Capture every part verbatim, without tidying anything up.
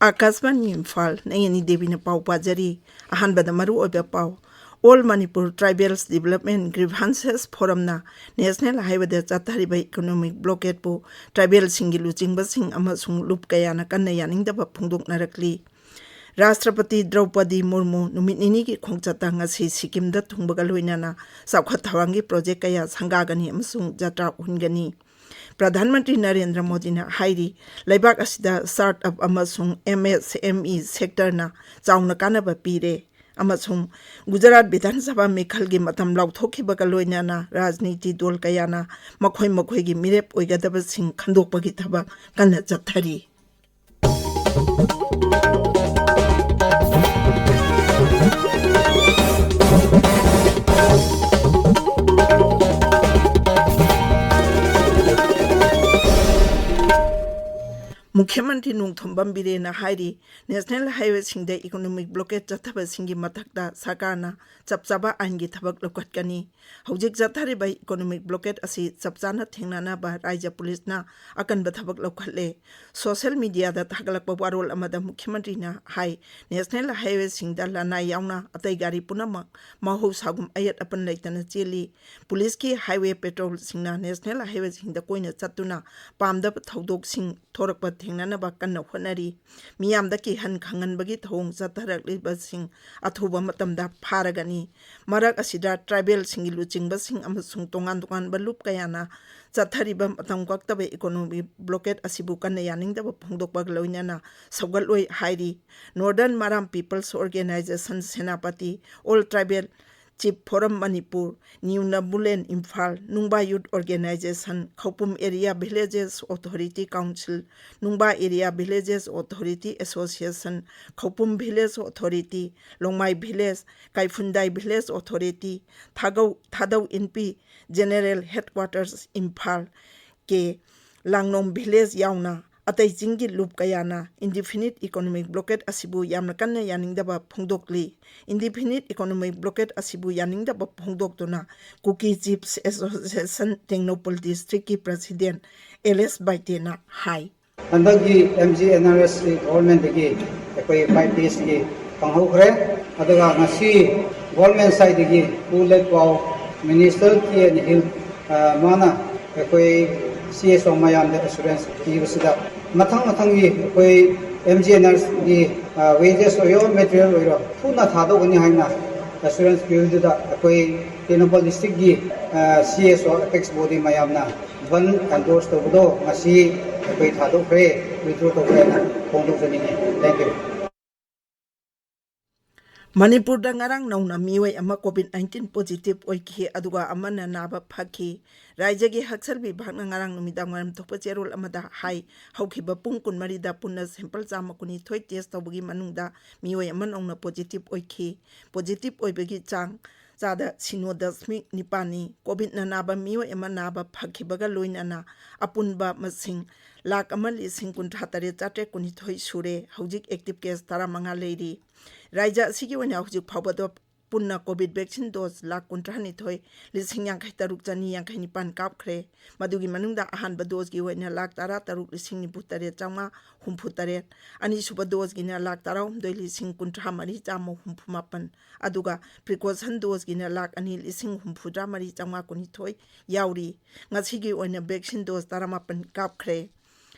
ꯑꯥꯀꯥꯁꯕꯥꯅꯤ ꯏꯝꯐꯥꯜ, ꯅꯌꯅꯤ ꯗꯦꯕꯤꯅ ꯄꯥꯎ ꯄꯥꯖꯔꯤ꯫ ꯑꯍꯥꯟꯕꯗ ꯃꯔꯨꯑꯣꯏꯕ ꯄꯥꯎ꯫ All Manipur Tribals Development Grievances Forumꯅ National Highwayꯗ ꯆꯠꯊꯔꯤꯕ economic blockadeꯄꯨ tribalꯁꯤꯡꯒꯤ ꯂꯨꯆꯤꯡꯕꯁꯤꯡ ꯑꯃꯁꯨꯡ ꯂꯨꯞ ꯀꯌꯥꯅ ꯀꯟꯅ ꯌꯥꯅꯤꯡꯗꯕ ꯐꯣꯡꯗꯣꯛꯅꯔꯛꯂꯤ꯫ ꯔꯥꯁꯇ꯭ꯔꯄꯇꯤ ꯗ꯭ꯔꯧꯄꯗꯤ ꯃꯨꯔꯃꯨ ꯅꯨꯃꯤꯠ ꯅꯤꯅꯤꯒꯤ ꯈꯣꯡꯆꯠꯇ ꯉꯁꯤ ꯁꯤꯛꯀꯤꯝꯗ ꯊꯨꯡꯕꯒ ꯂꯣꯏꯅꯅ ꯆꯥꯎꯈꯠ ꯊꯧꯔꯥꯡꯒꯤ project ꯀꯌꯥ ꯁꯪꯒꯥꯒꯅꯤ ꯑꯃꯁꯨꯡ ꯖꯇ꯭ꯔꯥ ꯎꯍꯟꯒꯅꯤ꯫ ꯄ꯭ꯔꯙꯥꯟ ꯃꯟꯇ꯭ꯔꯤ ꯅꯔꯦꯟꯗ꯭ꯔ ꯃꯣꯗꯤꯅ ꯍꯥꯏꯔꯤ, ꯂꯩꯕꯥꯛ ꯑꯁꯤꯗ startup ꯑꯃꯁꯨꯡ MSME sectorꯅ ꯆꯥꯎꯅ ꯀꯥꯟꯅꯕ ꯄꯤꯔꯦ ꯑꯃꯁꯨꯡ ꯒꯨꯖꯔꯥꯠ ꯕꯤꯙꯥꯟ ꯁꯚꯥ ꯃꯤꯈꯜꯒꯤ ꯃꯇꯝ ꯂꯥꯎꯊꯣꯛꯈꯤꯕꯒ ꯂꯣꯏꯅꯅ ꯔꯥꯖꯅꯤꯇꯤ ꯗꯣꯜ ꯀꯌꯥꯅ ꯃꯈꯣꯏ ꯃꯈꯣꯏꯒꯤ ꯃꯤꯔꯦꯞ ꯑꯣꯏꯒꯗꯕꯁꯤꯡ ꯈꯟꯗꯣꯛꯄꯒꯤ ꯊꯕꯛ ꯀꯟꯅ ꯆꯠꯊꯔꯤ꯫ ꯃꯨꯈ꯭ꯌ ꯃꯟꯇ꯭ꯔꯤ ꯅꯣꯡꯊꯣꯝꯕꯝ ꯕꯤꯔꯦꯟꯅ ꯍꯥꯏꯔꯤ, National Highwayꯁꯤꯡꯗ economic blockade ꯆꯠꯊꯕꯁꯤꯡꯒꯤ ꯃꯊꯛꯇ ꯁꯔꯀꯥꯔꯅ ꯆꯞ ꯆꯥꯕ ꯑꯥꯏꯟꯒꯤ ꯊꯕꯛ ꯂꯧꯈꯠꯀꯅꯤ꯫ ꯍꯧꯖꯤꯛ ꯆꯠꯊꯔꯤꯕ economic blockade ꯑꯁꯤ ꯆꯞ ꯆꯥꯅ ꯊꯦꯡꯅꯅꯕ ꯔꯥꯏꯖ꯭ꯌ ꯄꯨꯂꯤꯁꯅ ꯑꯀꯟꯕ ꯊꯕꯛ ꯂꯧꯈꯠꯂꯦ꯫ Social mediaꯗ ꯊꯥꯒꯠꯂꯛꯄ ꯋꯥꯔꯣꯜ ꯑꯃꯗ ꯃꯨꯈ꯭ꯌ ꯃꯟꯇ꯭ꯔꯤꯅ ꯍꯥꯏ, National Highwayꯁꯤꯡꯗ ꯂꯅꯥꯏ ꯌꯥꯎꯅ ꯑꯇꯩ ꯒꯥꯔꯤ ꯄꯨꯝꯅꯃꯛ ꯃꯍꯧꯁꯥꯒꯨꯝ ꯑꯌꯦꯠ ꯑꯄꯟ ꯂꯩꯇꯅ ꯆꯦꯜꯂꯤ꯫ ꯄꯨꯂꯤꯁꯀꯤ highway patrolꯁꯤꯡꯅ National Highwayꯁꯤꯡꯗ ꯀꯣꯏꯅ ꯆꯠꯇꯨꯅ ꯄꯥꯝꯗꯕ ꯊꯧꯗꯣꯛꯁꯤꯡ ꯊꯣꯔꯛꯄ ꯊꯦꯡꯅꯅꯕ ꯀꯟꯅ ꯍꯣꯠꯅꯔꯤ꯫ ꯃꯤꯌꯥꯝꯗ ꯀꯤꯍꯟ ꯈꯪꯍꯟꯕꯒꯤ ꯊꯧꯑꯣꯡ ꯆꯠꯊꯔꯛꯂꯤꯕꯁꯤꯡ ꯑꯊꯨꯕ ꯃꯇꯝꯗ ꯐꯥꯔꯒꯅꯤ꯫ ꯃꯔꯛ ꯑꯁꯤꯗ tribalꯁꯤꯡꯒꯤ ꯂꯨꯆꯤꯡꯕꯁꯤꯡ ꯑꯃꯁꯨꯡ ꯇꯣꯉꯥꯟ ꯇꯣꯉꯥꯟꯕ ꯂꯨꯞ ꯀꯌꯥꯅ ꯆꯠꯊꯔꯤꯕ ꯃꯇꯝ ꯀꯛꯇꯕ economic blockade ꯑꯁꯤꯕꯨ ꯀꯟꯅ ꯌꯥꯅꯤꯡꯗꯕ ꯐꯣꯡꯗꯣꯛꯄꯒ ꯂꯣꯏꯅꯅ ꯁꯧꯒꯠꯂꯣꯏ ꯍꯥꯏꯔꯤ꯫ Northern Maram People's Organisation Senapati, All Tribal Chief Forum Manipur, New Nabulen Imphal, Nungba Youth Organisation, Khoupum Area Villages Authority Council, Nungba Area Villages Authority Association, Khoupum Village Authority, Longmai Village, Kaiphundai Village Authority, Thagou, Thadou Inpi General Headquarters Imphal, K, Langnom Village ꯌꯥꯎꯅ ꯑꯇꯩ ꯆꯤꯡꯒꯤ ꯂꯨꯞ ꯀꯌꯥꯅ indefinite economic blockade ꯑꯁꯤꯕꯨ ꯌꯥꯝꯅ ꯀꯟꯅ ꯌꯥꯅꯤꯡꯗꯕ ꯐꯣꯡꯗꯣꯛꯂꯤ꯫ Indefinite economic blockade ꯑꯁꯤꯕꯨ ꯌꯥꯅꯤꯡꯗꯕ ꯐꯣꯡꯗꯣꯛꯇꯨꯅ Kuki Chiefs Association ꯇꯦꯡꯅꯧꯄꯜ districtꯀꯤ president ꯑꯦꯜ ꯑꯦꯁ ꯕꯥꯏꯇꯦꯅ ꯍꯥꯏ꯫ ꯍꯟꯗꯛꯀꯤ M G N R S ꯁꯤ ꯒꯣꯚꯔꯟꯃꯦꯟꯗꯒꯤ ꯑꯩꯈꯣꯏ ꯐꯥꯏꯚ ꯗꯦꯖꯀꯤ ꯐꯪꯍꯧꯈ꯭ꯔꯦ꯫ ꯑꯗꯨꯒ ꯉꯁꯤ ꯒꯣꯚꯔꯟꯃꯦꯟ ꯁꯥꯏꯗꯒꯤ ꯄꯨ ꯂꯦꯠ ꯄꯥꯎ ꯃꯤꯅꯤꯁꯇꯔ ꯀꯦ ꯑꯦꯟ ꯍꯤꯜ, ꯑ, ꯃꯥꯅ ꯑꯩꯈꯣꯏ ꯁꯤ ꯑꯦꯁ ꯑꯣ ꯃꯌꯥꯝꯗ ꯑꯦꯁꯨꯔꯦꯟꯁ ꯄꯤꯕꯁꯤꯗ ꯃꯊꯪ ꯃꯊꯪꯒꯤ ꯑꯩꯈꯣꯏ ꯑꯦꯝ ꯖꯤ ꯑꯦꯟ ꯑꯥꯔ ꯑꯦꯁ ꯀꯤ, ꯑ, ꯋꯦꯖꯦꯁ ꯑꯣꯏꯔꯣ, ꯃꯦꯇꯔꯤꯌꯦꯜ ꯑꯣꯏꯔꯣ, ꯊꯨꯅ ꯊꯥꯗꯣꯛꯀꯅꯤ ꯍꯥꯏꯅ ꯑꯦꯁꯨꯔꯦꯟꯁ ꯄꯤꯕꯗꯨꯗ ꯑꯩꯈꯣꯏ ꯇꯦꯡꯅꯧꯄꯜ ꯗꯤꯁꯇ꯭ꯔꯤꯛꯀꯤ, ꯑ, ꯁꯤ ꯑꯦꯁ ꯑꯣ ꯑꯦꯄꯦꯛꯁ ꯕꯣꯗꯤ ꯃꯌꯥꯝꯅ ꯕꯟ ꯑꯦꯟꯗꯣꯔꯁ ꯇꯧꯕꯗꯣ ꯉꯁꯤ ꯑꯩꯈꯣꯏ ꯊꯥꯗꯣꯛꯈ꯭ꯔꯦ, ꯋꯤꯗ꯭ꯔꯣ ꯇꯧꯈ꯭ꯔꯦ ꯍꯥꯏꯅ ꯐꯣꯡꯗꯣꯛꯆꯅꯤꯡꯉꯤ꯫ Thank you. ꯃꯅꯤꯄꯨꯔꯗ ꯉꯔꯥꯡ ꯅꯧꯅ ꯃꯤꯑꯣꯏ ꯑꯃ ꯀꯣꯚꯤꯗ ꯅꯥꯏꯟꯇꯤꯟ ꯄꯣꯖꯤꯇꯤꯚ ꯑꯣꯏꯈꯤ, ꯑꯗꯨꯒ ꯑꯃꯅ ꯅꯥꯕ ꯐꯈꯤ꯫ ꯔꯥꯏꯖ꯭ꯌꯒꯤ ꯍꯛꯁꯦꯜ ꯕꯤꯚꯥꯒꯅ ꯉꯔꯥꯡ ꯅꯨꯃꯤꯗꯥꯡ ꯋꯥꯏꯔꯝ ꯊꯣꯛꯄ ꯆꯦꯔꯣꯜ ꯑꯃꯗ ꯍꯥꯏ, ꯍꯧꯈꯤꯕ ꯄꯨꯡ ꯀꯨꯟꯃꯔꯤꯗ ꯄꯨꯟꯅ ꯁꯦꯝꯄꯜ ꯆꯥꯝꯃ ꯀꯨꯟꯅꯤꯊꯣꯏ ꯇꯦꯁ ꯇꯧꯕꯒꯤ ꯃꯅꯨꯡꯗ ꯃꯤꯑꯣꯏ ꯑꯃ ꯅꯧꯅ ꯄꯣꯖꯤꯇꯤꯚ ꯑꯣꯏꯈꯤ꯫ ꯄꯣꯖꯤꯇꯤꯚ ꯑꯣꯏꯕꯒꯤ ꯆꯥꯡ ꯆꯥꯗ ꯁꯤꯅꯣ ꯗꯁꯃꯤꯛ ꯅꯤꯄꯥꯟꯅꯤ꯫ ꯀꯣꯚꯤꯗꯅ ꯅꯥꯕ ꯃꯤꯑꯣꯏ ꯑꯃ ꯅꯥꯕ ꯐꯈꯤꯕꯒ ꯂꯣꯏꯅꯅ ꯑꯄꯨꯟꯕ ꯃꯁꯤꯡ ꯂꯥꯈ ꯑꯃ ꯂꯤꯁꯤꯡ ꯀꯨꯟꯊ꯭ꯔꯥ ꯇꯔꯦꯠ ꯆꯥꯇ꯭ꯔꯦꯠ ꯀꯨꯟꯅꯤꯊꯣꯏ ꯁꯨꯔꯦ꯫ ꯍꯧꯖꯤꯛ ꯑꯦꯛꯇꯤꯚ ꯀꯦꯁ ꯇꯔꯥꯃꯉꯥ ꯂꯩꯔꯤ꯫ ꯔꯥꯏꯖ꯭ꯌ ꯑꯁꯤꯒꯤ ꯑꯣꯏꯅ ꯍꯧꯖꯤꯛ ꯐꯥꯎꯕꯗ ꯄꯨꯟꯅ ꯀꯣꯚꯤꯗ ꯚꯦꯛꯁꯤꯟ ꯗꯣꯁ ꯂꯥꯈ ꯀꯨꯟꯊ꯭ꯔꯥꯅꯤꯊꯣꯏ ꯂꯤꯁꯤꯡ ꯌꯥꯡꯈꯩ ꯇꯔꯨꯛ ꯆꯅꯤ ꯌꯥꯡꯈꯩ ꯅꯤꯄꯥꯟ ꯀꯥꯞꯈ꯭ꯔꯦ꯫ ꯃꯗꯨꯒꯤ ꯃꯅꯨꯡꯗ ꯑꯍꯥꯟꯕ ꯗꯣꯁꯀꯤ ꯑꯣꯏꯅ ꯂꯥꯈ ꯇꯔꯥ ꯇꯔꯨꯛ ꯂꯤꯁꯤꯡ ꯅꯤꯐꯨ ꯇꯔꯦꯠ ꯆꯥꯝꯃꯉꯥ ꯍꯨꯝꯐꯨ ꯇꯔꯦꯠ, ꯑꯅꯤꯁꯨꯕ ꯗꯣꯁꯀꯤꯅ ꯂꯥꯈ ꯇꯔꯥꯍꯨꯝꯗꯣꯏ ꯂꯤꯁꯤꯡ ꯀꯨꯟꯊ꯭ꯔꯥ ꯃꯔꯤ ꯆꯥꯝꯃ ꯍꯨꯝꯐꯨ ꯃꯥꯄꯟ, ꯑꯗꯨꯒ ꯄ꯭ꯔꯤꯀꯣꯁꯟ ꯗꯣꯁꯀꯤꯅ ꯂꯥꯈ ꯑꯅꯤ ꯂꯤꯁꯤꯡ ꯍꯨꯝꯐꯨꯇꯔꯥ ꯃꯔꯤ ꯆꯥꯝꯃꯉꯥ ꯀꯨꯟꯅꯤꯊꯣꯏ ꯌꯥꯎꯔꯤ꯫ ꯉꯁꯤꯒꯤ ꯑꯣꯏꯅ ꯚꯦꯛꯁꯤꯟ ꯗꯣꯁ ꯇꯔꯥꯃꯥꯄꯟ ꯀꯥꯞꯈ꯭ꯔꯦ꯫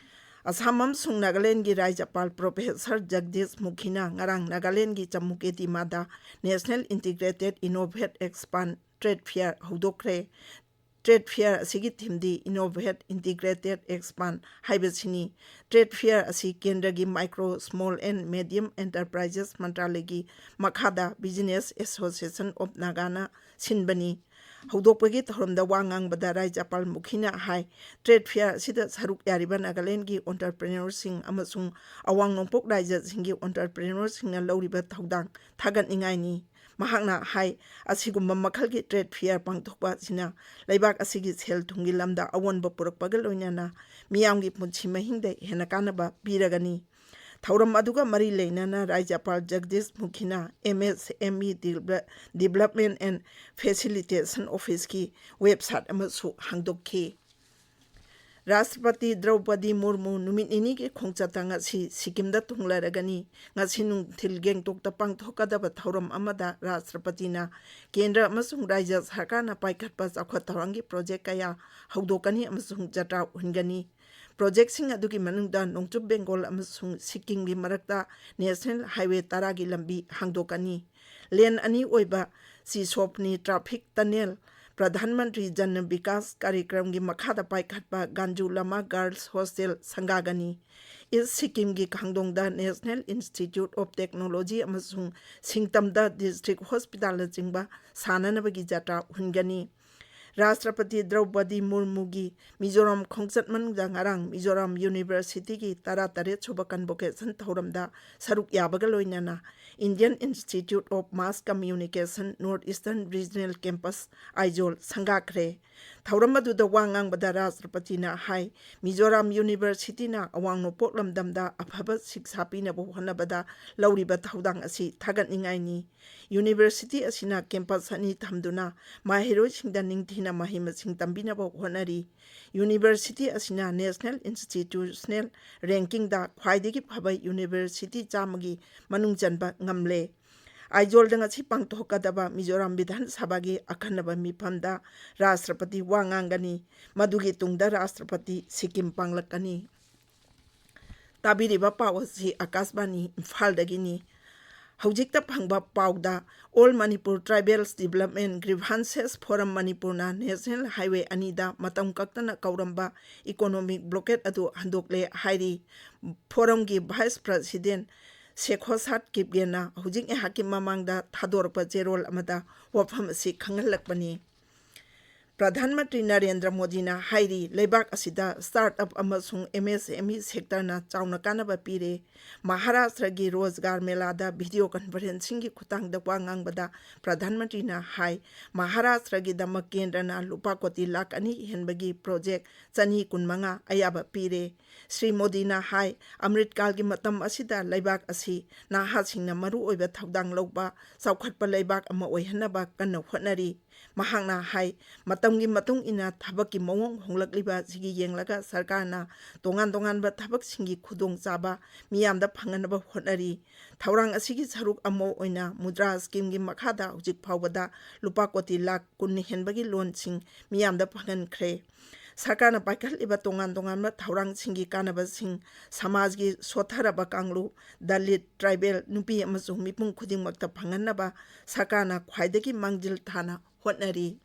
ꯑꯁꯥꯝ ꯑꯃꯁꯨꯡ ꯅꯥꯒꯥꯂꯦꯟꯒꯤ ꯔꯥꯖ꯭ꯌꯄꯥꯜ ꯄ꯭ꯔꯣꯐꯦꯁꯔ ꯖꯒꯗꯤꯁ ꯃꯨꯈꯤꯅ ꯉꯔꯥꯡ ꯅꯥꯒꯥꯂꯦꯟꯒꯤ ꯆꯃꯨꯀꯦꯗꯤꯃꯥꯗ National Integrated Innovate Expand Trade Fair ꯍꯧꯗꯣꯛꯈ꯭ꯔꯦ꯫ ꯇ꯭ꯔꯦꯗ ꯐꯤꯌꯔ ꯑꯁꯤꯒꯤ ꯊꯤꯝꯗꯤ Innovate Integrated Expand ꯍꯥꯏꯕꯁꯤꯅꯤ꯫ ꯇ꯭ꯔꯦꯗ ꯐꯤꯌꯔ ꯑꯁꯤ ꯀꯦꯟꯗ꯭ꯔꯒꯤ Micro, Small and Medium Enterprises ꯃꯟꯇ꯭ꯔꯥꯂꯌꯒꯤ ꯃꯈꯥꯗ Business Association of Nagaꯅ ꯁꯤꯟꯕꯅꯤ꯫ ꯍꯧꯗꯣꯛꯄꯒꯤ ꯊꯧꯔꯝꯗ ꯋꯥ ꯉꯥꯡꯕꯗ ꯔꯥꯖ꯭ꯌꯄꯥꯜ ꯃꯨꯈꯤꯅ ꯍꯥꯏ, ꯇ꯭ꯔꯦꯗ ꯐꯤꯌꯔ ꯑꯁꯤꯗ ꯁꯔꯨꯛ ꯌꯥꯔꯤꯕ ꯅꯥꯒꯥꯂꯦꯟꯗꯒꯤ ꯑꯣꯟꯇꯔꯄ꯭ꯔꯤꯅꯔꯁꯤꯡ ꯑꯃꯁꯨꯡ ꯑꯋꯥꯡ ꯅꯣꯡꯄꯣꯛ ꯔꯥꯖ꯭ꯌꯁꯤꯡꯒꯤ ꯑꯣꯟꯇꯔꯄ꯭ꯔꯤꯅꯔꯁꯤꯡꯅ ꯂꯧꯔꯤꯕ ꯊꯧꯗꯥꯡ ꯊꯥꯒꯠꯅꯤꯡꯉꯥꯏꯅꯤ꯫ ꯃꯍꯥꯛꯅ ꯍꯥꯏ, ꯑꯁꯤꯒꯨꯝꯕ ꯃꯈꯜꯒꯤ ꯇ꯭ꯔꯦꯗ ꯐꯤꯌꯔ ꯄꯥꯡꯊꯣꯛꯄ ꯑꯁꯤꯅ ꯂꯩꯕꯥꯛ ꯑꯁꯤꯒꯤ ꯁꯦꯜ ꯊꯨꯝꯒꯤ ꯂꯝꯗ ꯑꯑꯣꯟꯕ ꯄꯨꯔꯛꯄꯒ ꯂꯣꯏꯅꯅ ꯃꯤꯌꯥꯝꯒꯤ ꯄꯨꯟꯁꯤ ꯃꯍꯤꯡꯗ ꯍꯦꯟꯅ ꯀꯥꯟꯅꯕ ꯄꯤꯔꯒꯅꯤ꯫ ꯊꯧꯔꯝ ꯑꯗꯨꯒ ꯃꯔꯤ ꯂꯩꯅꯅ ꯔꯥꯖ꯭ꯌꯄꯥꯜ ꯖꯒꯗꯤꯁ ꯃꯨꯈꯤꯅ M S M E Development and Facilitation Officeꯀꯤ ꯋꯦꯕꯁꯥꯏꯠ ꯑꯃꯁꯨ ꯍꯥꯡꯗꯣꯛꯈꯤ꯫ ꯔꯥꯁꯇ꯭ꯔꯄꯇꯤ ꯗ꯭ꯔꯧꯄꯗꯤ ꯃꯨꯔꯃꯨ ꯅꯨꯃꯤꯠ ꯅꯤꯅꯤꯒꯤ ꯈꯣꯡꯆꯠꯇ ꯉꯁꯤ ꯁꯤꯛꯀꯤꯝꯗ ꯊꯨꯡꯂꯔꯒꯅꯤ꯫ ꯉꯁꯤ ꯅꯨꯡꯊꯤꯜ ꯒꯦꯡꯇꯣꯛꯇ ꯄꯥꯡꯊꯣꯛꯀꯗꯕ ꯊꯧꯔꯝ ꯑꯃꯗ ꯔꯥꯁꯇ꯭ꯔꯄꯇꯤꯅ ꯀꯦꯟꯗ꯭ꯔ ꯑꯃꯁꯨꯡ ꯔꯥꯖ꯭ꯌ ꯁꯔꯀꯥꯔꯅ ꯄꯥꯏꯈꯠꯄ ꯆꯥꯎꯈꯠ ꯊꯧꯔꯥꯡꯒꯤ ꯄ꯭ꯔꯣꯖꯦꯛ ꯀꯌꯥ ꯍꯧꯗꯣꯛꯀꯅꯤ ꯑꯃꯁꯨꯡ ꯖꯇ꯭ꯔꯥ ꯍꯨꯟꯒꯅꯤ꯫ ꯄ꯭ꯔꯣꯖꯦꯛꯁꯤꯡ ꯑꯗꯨꯒꯤ ꯃꯅꯨꯡꯗ ꯅꯣꯡꯆꯨꯞ ꯕꯦꯡꯒꯣꯜ ꯑꯃꯁꯨꯡ ꯁꯤꯛꯀꯤꯝꯒꯤ ꯃꯔꯛꯇ ꯅꯦꯁꯅꯦꯜ ꯍꯥꯏꯋꯦ ꯇꯔꯥꯒꯤ ꯂꯝꯕꯤ ꯍꯥꯡꯗꯣꯛꯀꯅꯤ꯫ ꯂꯦꯟ ꯑꯅꯤ ꯑꯣꯏꯕ ꯆꯤꯁꯣꯞꯅꯤ ꯇ꯭ꯔꯥꯐꯤꯛ ꯇꯅꯦꯜ, ꯄ꯭ꯔꯙꯥꯟ ꯃꯟꯇ꯭ꯔꯤ ꯖꯟ ꯕꯤꯀꯥꯁ ꯀꯥꯔꯤꯀ꯭ꯔꯝꯒꯤ ꯃꯈꯥꯗ ꯄꯥꯏꯈꯠꯄ ꯒꯥꯟꯖꯨ ꯂꯃꯥ ꯒꯥꯔꯜꯁ ꯍꯣꯁꯇꯦꯜ ꯁꯪꯒꯥꯒꯅꯤ꯫ ꯏꯁ ꯁꯤꯛꯀꯤꯝꯒꯤ ꯈꯥꯡꯗꯣꯡꯗ ꯅꯦꯁꯅꯦꯜ ꯏꯟꯁꯇꯤꯇ꯭ꯌꯨꯠ ꯑꯣꯐ ꯇꯦꯛꯅꯣꯂꯣꯖꯤ ꯑꯃꯁꯨꯡ ꯁꯤꯡꯇꯝꯗ ꯗꯤꯁꯇ꯭ꯔꯤꯛ ꯍꯣꯁꯄꯤꯇꯥꯜꯅꯆꯤꯡꯕ ꯁꯥꯅꯅꯕꯒꯤ ꯖꯇ꯭ꯔꯥ ꯍꯨꯟꯒꯅꯤ꯫ ꯔꯥꯁꯇ꯭ꯔꯄꯇꯤ ꯗ꯭ꯔꯧꯄꯗꯤ ꯃꯨꯔꯃꯨꯒꯤ ꯃꯤꯖꯣꯔꯥꯝ ꯈꯣꯡꯆꯠ ꯃꯅꯨꯡꯗ ꯉꯔꯥꯡ ꯃꯤꯖꯣꯔꯥꯝ ꯌꯨꯅꯤꯚꯔꯁꯤꯇꯤꯒꯤ ꯇꯔꯥꯇꯔꯦꯠ ꯁꯨꯕ ꯀꯟꯚꯣꯀꯦꯁꯟ ꯊꯧꯔꯝꯗ ꯁꯔꯨꯛ ꯌꯥꯕꯒ ꯂꯣꯏꯅꯅ Indian Institute of Mass Communication North Eastern Regional Campus Aizawl ꯁꯪꯒꯥꯈ꯭ꯔꯦ꯫ ꯊꯧꯔꯝ ꯑꯗꯨꯗ ꯋꯥ ꯉꯥꯡꯕꯗ ꯔꯥꯁꯇ꯭ꯔꯄꯇꯤꯅ ꯍꯥꯏ, ꯃꯤꯖꯣꯔꯥꯝ ꯌꯨꯅꯤꯚꯔꯁꯤꯇꯤꯅ ꯑꯋꯥꯡ ꯅꯣꯡꯄꯣꯛ ꯂꯝꯗꯝꯗ ꯑꯐꯕ ꯁꯤꯛꯁꯥ ꯄꯤꯅꯕ ꯍꯣꯠꯅꯕꯗ ꯂꯧꯔꯤꯕ ꯊꯧꯗꯥꯡ ꯑꯁꯤ ꯊꯥꯒꯠꯅꯤꯡꯉꯥꯏꯅꯤ꯫ ꯌꯨꯅꯤꯚꯔꯁꯤꯇꯤ ꯑꯁꯤꯅ ꯀꯦꯝꯄꯁ ꯑꯅꯤ ꯊꯝꯗꯨꯅ ꯃꯍꯩꯔꯣꯏꯁꯤꯡꯗ ꯅꯤꯡꯊꯤꯅ ꯃꯍꯩ ꯃꯁꯤꯡ ꯇꯝꯕꯤꯅꯕ ꯍꯣꯠꯅꯔꯤ꯫ ꯌꯨꯅꯤꯚꯔꯁꯤꯇꯤ ꯑꯁꯤꯅ ꯅꯦꯁꯅꯦꯜ ꯏꯟꯁꯇꯤꯇ꯭ꯌꯨꯁꯅꯦꯜ ꯔꯦꯡꯀꯤꯡꯗ ꯈ꯭ꯋꯥꯏꯗꯒꯤ ꯐꯕ ꯌꯨꯅꯤꯚꯔꯁꯤꯇꯤ ꯆꯥꯝꯃꯒꯤ ꯃꯅꯨꯡ ꯆꯟꯕ ꯉꯝꯂꯦ꯫ ꯑꯥꯏꯖꯣꯜꯗ ꯉꯁꯤ ꯄꯥꯡꯊꯣꯛꯀꯗꯕ ꯃꯤꯖꯣꯔꯥꯝ ꯕꯤꯙꯥꯟ ꯁꯚꯥꯒꯤ ꯑꯈꯟꯅꯕ ꯃꯤꯐꯝꯗ ꯔꯥꯁꯇ꯭ꯔꯄꯇꯤ ꯋꯥ ꯉꯥꯡꯒꯅꯤ꯫ ꯃꯗꯨꯒꯤ ꯇꯨꯡꯗ ꯔꯥꯁꯇ꯭ꯔꯄꯇꯤ ꯁꯤꯛꯀꯤꯝ ꯄꯥꯡꯂꯛꯀꯅꯤ꯫ ꯇꯥꯕꯤꯔꯤꯕ ꯄꯥꯎ ꯑꯁꯤ ꯑꯀꯥꯁꯕꯥꯅꯤ ꯏꯝꯐꯥꯜꯗꯒꯤꯅꯤ꯫ ꯍꯧꯖꯤꯛꯇ ꯐꯪꯕ ꯄꯥꯎꯗ, All Manipur Tribals Development Grievances Forum ꯃꯅꯤꯄꯨꯔꯅ ꯅꯦꯁꯅꯦꯜ ꯍꯥꯏꯋꯦ ꯑꯅꯤꯗ ꯃꯇꯝ ꯀꯛꯇꯅ ꯀꯧꯔꯝꯕ ꯏꯀꯣꯅꯣꯃꯤꯛ ꯕ꯭ꯂꯣꯀꯦꯠ ꯑꯗꯨ ꯍꯟꯗꯣꯛꯂꯦ ꯍꯥꯏꯔꯤ꯫ ꯐꯣꯔꯝꯒꯤ ꯚꯥꯏꯁ ꯄ꯭ꯔꯁꯤꯗꯦꯟ ꯁꯦꯈꯣꯁꯥꯠ ꯀꯤꯞꯒꯦꯟꯅ ꯍꯧꯖꯤꯛ ꯉꯥꯏꯍꯥꯛꯀꯤ ꯃꯃꯥꯡꯗ ꯊꯥꯗꯣꯔꯛꯄ ꯆꯦꯔꯣꯜ ꯑꯃꯗ ꯋꯥꯐꯝ ꯑꯁꯤ ꯈꯪꯍꯜꯂꯛꯄꯅꯤ꯫ ꯄ꯭ꯔꯙꯥꯟ ꯃꯟꯇ꯭ꯔꯤ ꯅꯔꯦꯟꯗ꯭ꯔ ꯃꯣꯗꯤꯅ ꯍꯥꯏꯔꯤ, ꯂꯩꯕꯥꯛ ꯑꯁꯤꯗ ꯁ꯭ꯇꯥꯔꯠ ꯑꯞ ꯑꯃꯁꯨꯡ ꯑꯦꯝ ꯑꯦꯁ ꯑꯦꯝ ꯏ ꯁꯦꯛꯇꯔꯅ ꯆꯥꯎꯅ ꯀꯥꯟꯅꯕ ꯄꯤꯔꯦ꯫ ꯃꯍꯥꯔꯥꯁꯇ꯭ꯔꯒꯤ ꯔꯣꯖꯒꯥꯔ ꯃꯦꯂꯥꯗ ꯚꯤꯗꯤꯑꯣ ꯀꯟꯐꯔꯦꯟꯁꯤꯡꯒꯤ ꯈꯨꯠꯊꯥꯡꯗ ꯋꯥ ꯉꯥꯡꯕꯗ ꯄ꯭ꯔꯙꯥꯟ ꯃꯟꯇ꯭ꯔꯤꯅ ꯍꯥꯏ, ꯃꯍꯥꯔꯥꯁꯇ꯭ꯔꯒꯤꯗꯃꯛ ꯀꯦꯟꯗ꯭ꯔꯅ ꯂꯨꯄꯥ ꯀꯣꯇꯤ ꯂꯥꯈ ꯑꯅꯤ ꯍꯦꯟꯕꯒꯤ ꯄ꯭ꯔꯣꯖꯦꯛ ꯆꯅꯤ ꯀꯨꯟꯃꯉꯥ ꯑꯌꯥꯕ ꯄꯤꯔꯦ꯫ ꯁ꯭ꯔꯤ ꯃꯣꯗꯤꯅ ꯍꯥꯏ, ꯑꯃ꯭ꯔꯤꯠꯀꯥꯜꯒꯤ ꯃꯇꯝ ꯑꯁꯤꯗ ꯂꯩꯕꯥꯛ ꯑꯁꯤ ꯅꯍꯥꯁꯤꯡꯅ ꯃꯔꯨꯑꯣꯏꯕ ꯊꯧꯗꯥꯡ ꯂꯧꯕ ꯆꯥꯎꯈꯠꯄ ꯂꯩꯕꯥꯛ ꯑꯃ ꯑꯣꯏꯍꯟꯅꯕ ꯀꯟꯅ ꯍꯣꯠꯅꯔꯤ꯫ ꯃꯍꯥꯛꯅ ꯍꯥꯏ, ꯃꯇꯝꯒꯤ ꯃꯇꯨꯡ ꯏꯟꯅ ꯊꯕꯛꯀꯤ ꯃꯑꯣꯡ ꯍꯣꯡꯂꯛꯂꯤꯕ ꯑꯁꯤꯒꯤ ꯌꯦꯡꯂꯒ ꯁꯔꯀꯥꯔꯅ ꯇꯣꯉꯥꯟ ꯇꯣꯉꯥꯟꯕ ꯊꯕꯛꯁꯤꯡꯒꯤ ꯈꯨꯗꯣꯡꯆꯥꯕ ꯃꯤꯌꯥꯝꯗ ꯐꯪꯍꯟꯅꯕ ꯍꯣꯠꯅꯔꯤ꯫ ꯊꯧꯔꯥꯡ ꯑꯁꯤꯒꯤ ꯁꯔꯨꯛ ꯑꯃ ꯑꯣꯏꯅ ꯃꯨꯗ꯭ꯔꯥ ꯁ꯭ꯀꯤꯝꯒꯤ ꯃꯈꯥꯗ ꯍꯧꯖꯤꯛ ꯐꯥꯎꯕꯗ ꯂꯨꯄꯥ ꯀꯣꯇꯤ ꯂꯥꯈ ꯀꯨꯟ ꯍꯦꯟꯕꯒꯤ ꯂꯣꯟꯁꯤꯡ ꯃꯤꯌꯥꯝꯗ ꯐꯪꯍꯟꯈ꯭ꯔꯦ꯫ ꯁꯔꯀꯥꯔꯅ ꯄꯥꯏꯈꯠꯂꯤꯕ ꯇꯣꯉꯥꯟ ꯇꯣꯉꯥꯟꯕ ꯊꯧꯔꯥꯡꯁꯤꯡꯒꯤ ꯀꯥꯟꯅꯕꯁꯤꯡ ꯁꯃꯥꯖꯒꯤ ꯁꯣꯠꯊꯔꯕ ꯀꯥꯡꯂꯨꯞ, ꯗꯂꯤꯠ, ꯇ꯭ꯔꯥꯏꯕꯦꯜ, ꯅꯨꯄꯤ ꯑꯃꯁꯨꯡ ꯃꯤꯄꯨꯝ ꯈꯨꯗꯤꯡꯃꯛꯇ ꯐꯪꯍꯟꯅꯕ ꯁꯔꯀꯥꯔꯅ ꯈ꯭ꯋꯥꯏꯗꯒꯤ ꯃꯥꯡꯖꯤꯜ ꯊꯥꯅ ꯍꯣꯠꯅꯔꯤ꯫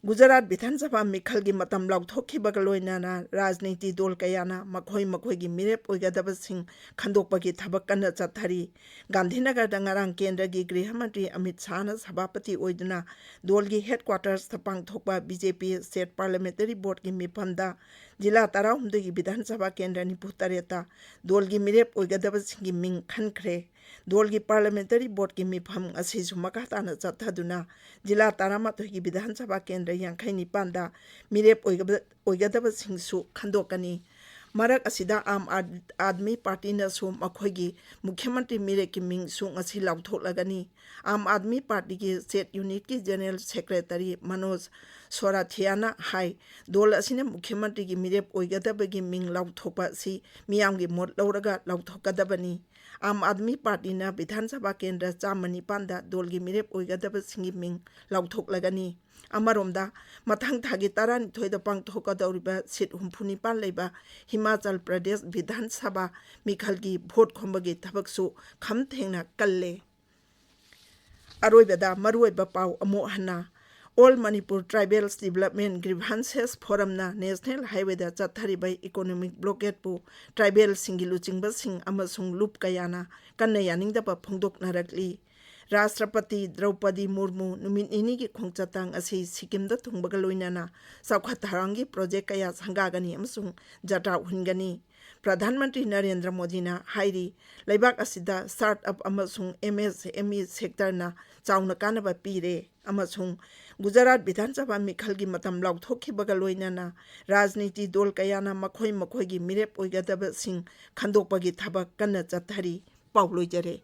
ꯒꯨꯖꯔꯥꯠ ꯕꯤꯙꯥꯟ ꯁꯚꯥ ꯃꯤꯈꯜꯒꯤ ꯃꯇꯝ ꯂꯥꯎꯊꯣꯛꯈꯤꯕꯒ ꯂꯣꯏꯅꯅ ꯔꯥꯖꯅꯤꯇꯤ ꯗꯣꯜ ꯀꯌꯥꯅ ꯃꯈꯣꯏ ꯃꯈꯣꯏꯒꯤ ꯃꯤꯔꯦꯞ ꯑꯣꯏꯒꯗꯕꯁꯤꯡ ꯈꯟꯗꯣꯛꯄꯒꯤ ꯊꯕꯛ ꯀꯟꯅ ꯆꯠꯊꯔꯤ꯫ ꯒꯥꯟꯙꯤꯅꯒꯔꯗ ꯉꯔꯥꯡ ꯀꯦꯟꯗ꯭ꯔꯒꯤ ꯒ꯭ꯔꯤꯍ ꯃꯟꯇ꯭ꯔꯤ ꯑꯃꯤꯠ ꯁꯥꯍꯅ ꯁꯚꯥꯄꯇꯤ ꯑꯣꯏꯗꯨꯅ ꯗꯣꯜꯒꯤ ꯍꯦꯗꯀ꯭ꯋꯥꯇꯔꯁꯇ ꯄꯥꯡꯊꯣꯛꯄ ꯕꯤ ꯖꯦ ꯄꯤ ꯁ꯭ꯇꯦꯠ ꯄꯥꯔꯂꯤꯌꯥꯃꯦꯟꯇꯔꯤ ꯕꯣꯔꯗꯀꯤ ꯃꯤꯐꯝꯗ ꯖꯤꯂꯥ ꯇꯔꯥꯍꯨꯝꯗꯣꯏꯒꯤ ꯕꯤꯙꯥꯟ ꯁꯚꯥ ꯀꯦꯟꯗ꯭ꯔ ꯅꯤꯐꯨ ꯇꯔꯦꯠꯇ ꯗꯣꯜꯒꯤ ꯃꯤꯔꯦꯞ ꯑꯣꯏꯒꯗꯕꯁꯤꯡꯒꯤ ꯃꯤꯡ ꯈꯟꯈ꯭ꯔꯦ꯫ ꯗꯣꯜꯒꯤ ꯄꯥꯔꯂꯤꯌꯥꯃꯦꯟꯇꯔꯤ ꯕꯣꯔꯗꯀꯤ ꯃꯤꯐꯝ ꯉꯁꯤꯁꯨ ꯃꯈꯥ ꯇꯥꯅ ꯆꯠꯊꯗꯨꯅ ꯖꯤꯂꯥ ꯇꯔꯥꯃꯥꯊꯣꯏꯒꯤ ꯕꯤꯙꯥꯟ ꯁꯚꯥ ꯀꯦꯟꯗ꯭ꯔ ꯌꯥꯡꯈꯩ ꯅꯤꯄꯥꯟꯗ ꯃꯤꯔꯦꯞ ꯑꯣꯏꯒꯕ-, ꯑꯣꯏꯒꯗꯕꯁꯤꯡꯁꯨ ꯈꯟꯗꯣꯛꯀꯅꯤ꯫ ꯃꯔꯛ ꯑꯁꯤꯗ ꯑꯥꯝ ꯑꯥꯗ-, ꯑꯥꯗꯃꯤ ꯄꯥꯔꯇꯤꯅꯁꯨ ꯃꯈꯣꯏꯒꯤ ꯃꯨꯈ꯭ꯌ ꯃꯟꯇ꯭ꯔꯤ ꯃꯤꯔꯦꯞꯀꯤ ꯃꯤꯡꯁꯨ ꯉꯁꯤ ꯂꯥꯎꯊꯣꯛꯂꯒꯅꯤ꯫ ꯑꯥꯝ ꯑꯥꯗꯃꯤ ꯄꯥꯔꯇꯤꯒꯤ ꯁ꯭ꯇꯦꯠ ꯌꯨꯅꯤꯠꯀꯤ ꯖꯦꯅꯔꯦꯜ ꯁꯦꯀ꯭ꯔꯦꯇꯔꯤ ꯃꯅꯣꯖ ꯁꯣꯔꯥꯊꯤꯌꯥꯅ ꯍꯥꯏ, ꯗꯣꯜ ꯑꯁꯤꯅ ꯃꯨꯈ꯭ꯌ ꯃꯟꯇ꯭ꯔꯤꯒꯤ ꯃꯤꯔꯦꯞ ꯑꯣꯏꯒꯗꯕꯒꯤ ꯃꯤꯡ ꯂꯥꯎꯊꯣꯛꯄ ꯑꯁꯤ ꯃꯤꯌꯥꯝꯒꯤ ꯃꯣꯠ ꯂꯧꯔꯒ ꯂꯥꯎꯊꯣꯛꯀꯗꯕꯅꯤ꯫ ꯑꯥꯝ ꯑꯥꯗꯃꯤ ꯄꯥꯔꯇꯤꯅ ꯕꯤꯙꯥꯟ ꯁꯚꯥ ꯀꯦꯟꯗ꯭ꯔ ꯆꯥꯝꯃ ꯅꯤꯄꯥꯟꯗ ꯗꯣꯜꯒꯤ ꯃꯤꯔꯦꯞ ꯑꯣꯏꯒꯗꯕꯁꯤꯡꯒꯤ ꯃꯤꯡ ꯂꯥꯎꯊꯣꯛꯂꯒꯅꯤ꯫ ꯑꯃꯔꯣꯝꯗ, ꯃꯊꯪ ꯊꯥꯒꯤ ꯇꯔꯥꯅꯤꯊꯣꯏꯗ ꯄꯥꯡꯊꯣꯛꯀꯗꯧꯔꯤꯕ ꯁꯤꯠ ꯍꯨꯝꯐꯨ ꯅꯤꯄꯥꯟ ꯂꯩꯕ ꯍꯤꯃꯥꯆꯜ ꯄ꯭ꯔꯗꯦꯁ ꯕꯤꯙꯥꯟ ꯁꯚꯥ ꯃꯤꯈꯜꯒꯤ ꯚꯣꯠ ꯈꯣꯝꯕꯒꯤ ꯊꯕꯛꯁꯨ ꯈꯝ ꯊꯦꯡꯅ ꯀꯜꯂꯦ꯫ ꯑꯔꯣꯏꯕꯗ ꯃꯔꯨꯑꯣꯏꯕ ꯄꯥꯎ ꯑꯃꯨꯛ ꯍꯟꯅ꯫ All Manipur Tribals Development Grievances Forumꯅ ꯅꯦꯁꯅꯦꯜ ꯍꯥꯏꯋꯦꯗ ꯆꯠꯊꯔꯤꯕ ꯏꯀꯣꯅꯣꯃꯤꯛ ꯕ꯭ꯂꯣꯀꯦꯠꯄꯨ ꯇ꯭ꯔꯥꯏꯕꯦꯜꯁꯤꯡꯒꯤ ꯂꯨꯆꯤꯡꯕꯁꯤꯡ ꯑꯃꯁꯨꯡ ꯂꯨꯞ ꯀꯌꯥꯅ ꯀꯟꯅ ꯌꯥꯅꯤꯡꯗꯕ ꯐꯣꯡꯗꯣꯛꯅꯔꯛꯂꯤ꯫ ꯔꯥꯁꯇ꯭ꯔꯄꯇꯤ ꯗ꯭ꯔꯧꯄꯗꯤ ꯃꯨꯔꯃꯨ ꯅꯨꯃꯤꯠ ꯅꯤꯅꯤꯒꯤ ꯈꯣꯡꯆꯠꯇ ꯉꯁꯤ ꯁꯤꯛꯀꯤꯝꯗ ꯊꯨꯡꯕꯒ ꯂꯣꯏꯅꯅ ꯆꯥꯎꯈꯠ ꯊꯧꯔꯥꯡꯒꯤ ꯄ꯭ꯔꯣꯖꯦꯛ ꯀꯌꯥ ꯁꯪꯒꯥꯒꯅꯤ ꯑꯃꯁꯨꯡ ꯖꯇ꯭ꯔꯥ ꯍꯨꯟꯒꯅꯤ꯫ ꯄ꯭ꯔꯙꯥꯟ ꯃꯟꯇ꯭ꯔꯤ ꯅꯔꯦꯟꯗ꯭ꯔ ꯃꯣꯗꯤꯅ ꯍꯥꯏꯔꯤ, ꯂꯩꯕꯥꯛ ꯑꯁꯤꯗ ꯁ꯭ꯇꯥꯔꯠ ꯑꯞ ꯑꯃꯁꯨꯡ ꯑꯦꯝ ꯑꯦꯁ ꯑꯦꯝ ꯏ ꯁꯦꯛꯇꯔꯅ ꯆꯥꯎꯅ ꯀꯥꯟꯅꯕ ꯄꯤꯔꯦ ꯑꯃꯁꯨꯡ ꯒꯨꯖꯔꯥꯠ ꯕꯤꯙꯥꯟ ꯁꯚꯥ ꯃꯤꯈꯜꯒꯤ ꯃꯇꯝ ꯂꯥꯎꯊꯣꯛꯈꯤꯕꯒ ꯂꯣꯏꯅꯅ ꯔꯥꯖꯅꯤꯇꯤ ꯗꯣꯜ ꯀꯌꯥꯅ ꯃꯈꯣꯏ ꯃꯈꯣꯏꯒꯤ ꯃꯤꯔꯦꯞ ꯑꯣꯏꯒꯗꯕꯁꯤꯡ ꯈꯟꯗꯣꯛꯄꯒꯤ ꯊꯕꯛ ꯀꯟꯅ ꯆꯠꯊꯔꯤ꯫ ꯄꯥꯎ ꯂꯣꯏꯖꯔꯦ꯫